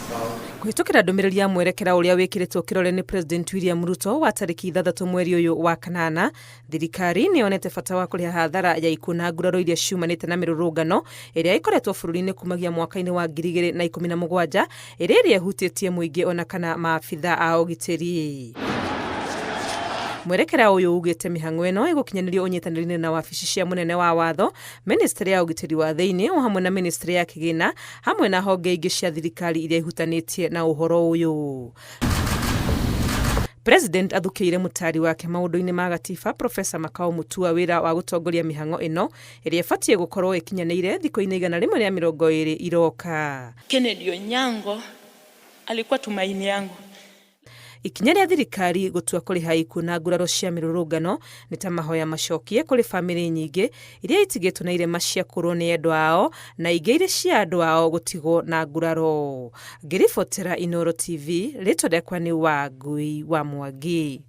Kũhĩtũkĩra ndũmĩrĩri ya mwerekera ũrĩa wĩkĩrĩtwo kĩrore nĩ President William Ruto wa tarĩki 6 mweri ũyũ wa kanana, thirikari nĩ yonete bata wa kũrĩha hathara ya ikuũ na nguraro iria ciumanĩte na mĩrũrũngano ĩrĩa ĩkoretwo bũrũri-inĩ kumagia mwaka-inĩ wa 2017, ĩrĩa ĩrĩa ĩhutĩtie mũingĩ ona kana maabitha a ũgitĩri. Mwerekera ũyũ ugĩte mĩhang'o ĩno ĩgũkinyanĩrio ũnyitanĩri-inĩ na wabici cia mũnene wa watho, ministry ya ũgitĩri wa thĩinĩ o hamwe na ministry ya kĩgĩna hamwe na honge ingĩ cia thirikari iria ihutanĩtie na ũhoro ũyũ. President athukĩire mũtari wake maũndũ-inĩ ma gatiba Professor Makau Mutua wĩra wa gũtongoria mĩhang'o ĩno ĩrĩa ĩbatiĩ gũkorwo ĩkinyanĩire thikũ-inĩ 120 iroka. Kennedy Onyango alikuwa tumaini yangu. Ikinya rĩa thirikari gũtua kũrĩha ikuũ na nguraro cia mĩrũrũngano nĩ ta mahoya macokie kũrĩ bamĩrĩ nyingĩ iria itigĩtwo na irema cia kũrwo nĩ endwa ao na ingĩ irĩ cia andũ ao gũtigwo na nguraro. Ngĩribotera Inooro TV, rĩtwa rĩakwa nĩ Wangui wa Mwangi.